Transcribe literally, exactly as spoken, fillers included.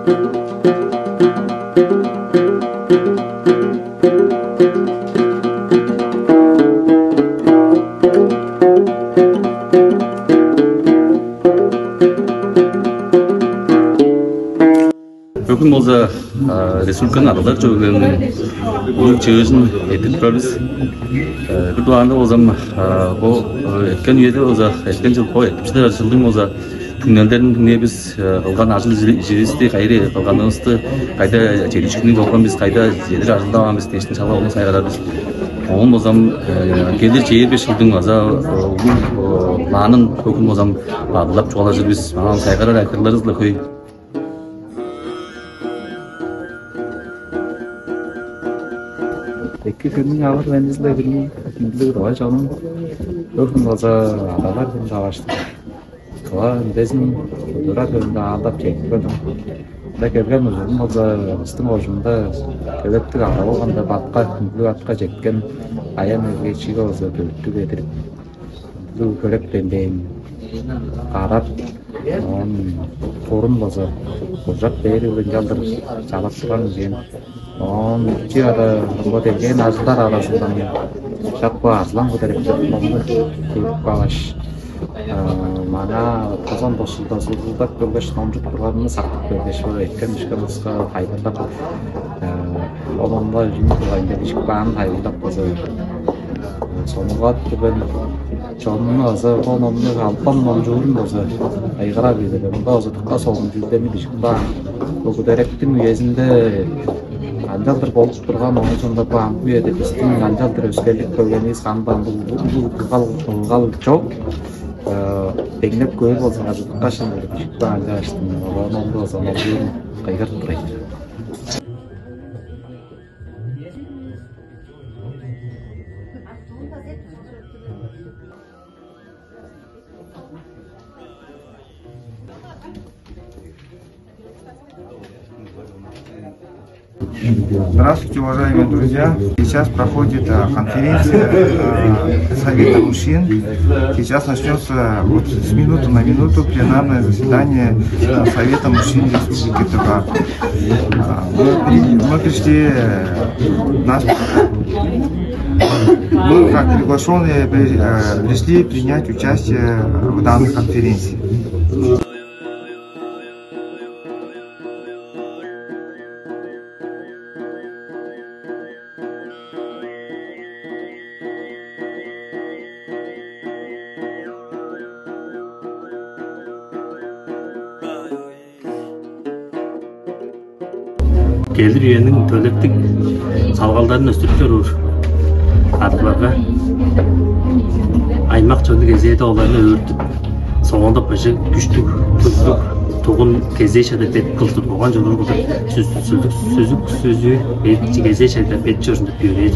Бөгүн болза, а, республиканың адалар чөвүлелиниң улуг чыыжын эрттирип турар бис. Э, бир дугаарында болза, а, бо, э, эрткен үеде болза, эрткен чыл, бо эртип чыдар чылдың болза түңнелдерин дыңнаар бис, э, кылган ажыл-иживисти, кайы кылганывысты, кайда чедиишкинниг болган бис, кайда чедир ажылдаваан бис дээштиң шала ону сайгарар бис. Оон болза, э, келир чээрби беш чылдың база, э, улуг, э, планын бөгүн болза бадылап чугаалажыр бис. Анаа сайгарар айтырыгларывыс-ла хөй. Эки хүннүң авыр мендизи-биле, хүндүлүг тыва чонум. Бөгүн болза адалар хүнү таварыштыр. Тыва үндезин культура төвүнде аалдап четтирдим. Мында келген ужурлуг болза, бистиң кожуунда төлептиг ада болганда, батка, хүндүлүг батка четкен аян эргечиге болза төлептиг бедирип, хүндүлүг хөректенмээн, карап, оон турун база бужак бээри ынчалдыр чалап турган кижи. Оон ичи ада бо делгейн ажылдар аразындан шак бо арзылаң бо дерекче номну көрүп кааш, а, маңаа тозан бошулда сузулдап келгеш, номчуп турганымны сактып келгеш, бо эрткен-ишкен улуска хайгырлап, а, ол номну чүнү кылган деп ишик баанын хайгырлап база, а, сонуургап турган чонну база бо номну албан номчуурун база кайгырар кижилер. Мында база дыка солун чүүлдерни бижип каан. Бо күдеректиң үезинде канчалдыр болуп турган, оон соонда бо амгы үеде бистиң канчалдыр өскерлип келгенивис, кандыг-даа улуг кылгал, кылгал чок. Э, деңнеп көөр болзуңарза, дыка шын бижип каан чааштың. Оон ону база номчуурун кайгырып турар. Здравствуйте, уважаемые друзья! Сейчас проходит, а, конференция, а, Совета мужчин. Сейчас начнется вот с минуты на минуту пленарное заседание, а, Совета мужчин Республики Тыва. А, мы при-, мы пришли, э, нас, мы как приглашенные при-, э, пришли принять участие в данной конференции. Келир үениң төлептиг салгалдарын өстүрүп чоруур кадрларга аймак чоннуг кезээде оларны өөртүп, соонда быжыг, күштүг, хүндүлүг, тугун кезээ шагда бедик кылдыр, болган чоруур кылдыр сүзүк, сүзүк, сүзүк, сүзүү бедик кезээ шагда бедик чорзун деп йөрээр.